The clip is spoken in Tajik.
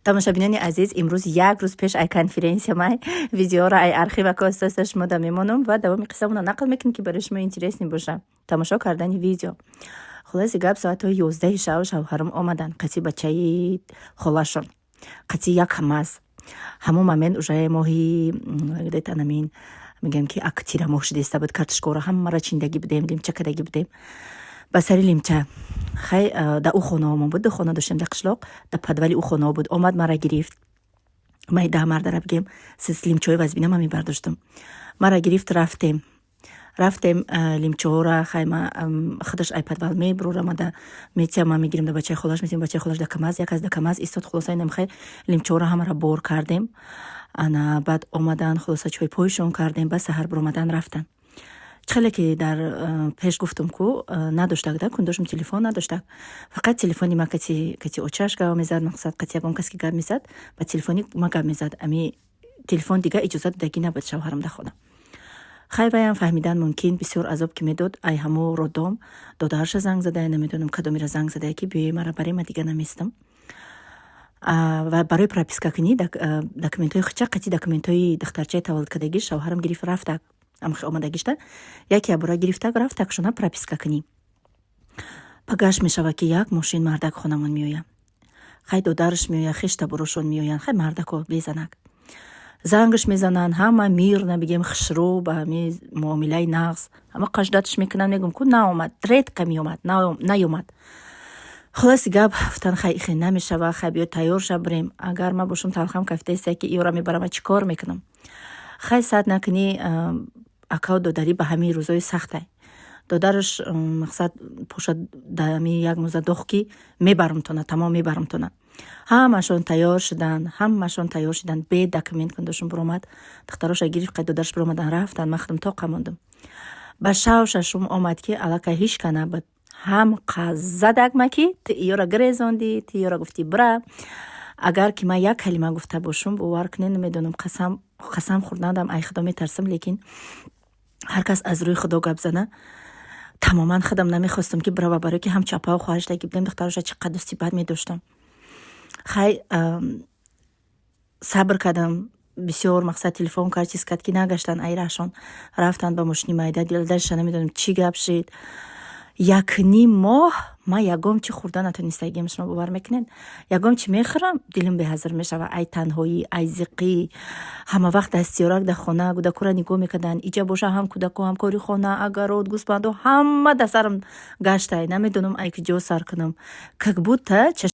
Тамошобинони азиз, имрӯз як рӯз пеш ай конференсия май видеоро ай архива коста шумо да мемонам ва давоми қиссамонро нақл мекунем, ки барои шумо интересный боша тамошо кардани видео. Хулоси гап, соатҳои 11-и шаб шавҳарам омаданд қати бачаи холашон, қати як КамАЗ. Ҳамон момент уже моҳи где-то намин мегӯям, ки ак тирамоҳ шудеста буд. Картошкаро ҳамаро чиндагӣ будем, лимча кардагӣ будем ба сари лимча. Хай, да ӯ хонаҳомон буд, ду хона доштем дар қишлоқ, да подвали ӯ хонаҳо буд. Омад, мара гирифт. Май даҳ мардара бигем, сис лимчаҳои вазбина ма мебардоштам. Мара гирифт, рафтем, рафтем лимчаҳоро. Хай, ма худаш ай подвал мебурора, мада метия, ма мегирем, да бачаи холаш метием. Бачаи холаш да КамАЗ, як аз да КамАЗ истод. Хулоса, инам хай лимчаҳоро ҳамаро бор кардем. Ана баъд омадан, хулоса, чойпойшон кардем, баъд саҳар биромадан рафтан. Хеле ки дар пеш гуфтум ку, надоштак да кундошум телефон надоштак, фақат телефони ма кати очаш гап мезад. Мақсад, қати ягон кас ки гап мезад, ба телефони ма гап мезад. Ами телефон дига иҷозат додагӣ набуд шавҳарам дар хона. Хай, ваям фаҳмидан мумкин, бисёр азоб ки медод. Ай ҳамо роддом додараша занг задая, намедонам, кадомира занг задая, ки биёи мара баре, ма дига наместам. Ва барои прописка кунӣ документҳои хича қати документҳои духтарчаи таваллудкардагӣ шавҳарам гирифт, рафтак. Амхи омадагишта яке абора гирифтак, рафтак шона прописка кунӣ. Пагаш мешава, ки як мошин мардак хонамон меояд. Хай, додараш меояд, хештаборошон меоянд. Хай, мардако безанак зангаш мезананд, ҳама мирно, бигем, хушрӯ, ба ҳами муомилаи нағз, ҳама қаждатш мекунанд. Мегӯм ку, наомад, редко меомад, наёмад. Хулоси гап, гуфтан: «Хай, ихе намешава, хай, биё, тайёр ша, бирем». Агар ма бошам, талхам кафтаеста, ки иёра мебарам, чӣ кор мекунам? Хай, сад накунӣ, акау додарӣ ба ҳамин рӯзои сахтай додараш, мақсад, поша дами як муза доғ, ки мебарамтона, тамом мебарамтона. Ҳамашон тайёр шуданд, ҳамашон тайёр шуданд. Бе документ кундошон биромад, духтароша гирифт, қай додараш биромадан, рафтанд. Ман худам тоқа мондум. Ба шав шашум омад, ки аллакай ҳичка набуд. Ҳам қазадак ма, ки ту иёра гирезондӣ, ту иёра гуфтӣ бира. Агар ки ман як калима гуфта бошум, бовар кунед, намедонам, қасам, қасам хӯрдандам, ай Худо метарсам, лекин ҳар кас аз рӯи Худо гап зана. Тамоман худам намехостам, ки бирава, барое ки ҳам чапау хоҳарш будем, духтароша чӣ қадр дӯсти бад медоштам. Хай, сабр кардам бисёр. Мақсад, телефон кард, чиз кард, ки нагаштан. Айрашон рафтанд ба мошини майда, дилдаша намедонам чӣ гап шид. Якним моҳ ман ягон чӣ хӯрда натонистагиам. Шумо бовар мекунед, ягон чӣ мехӯрам, дилам беҳазр мешава. Ай танҳоӣ, ай зиқӣ, ҳама вақт дастёрак дар хона кӯдакоро нигоҳ мекарданд. Иҷа боша, ҳам кӯдако, ҳам кори хона, огород, гӯсфандо, ҳама дар сарам гаштай. Намедонам, ай куҷо сар кунам, как будто.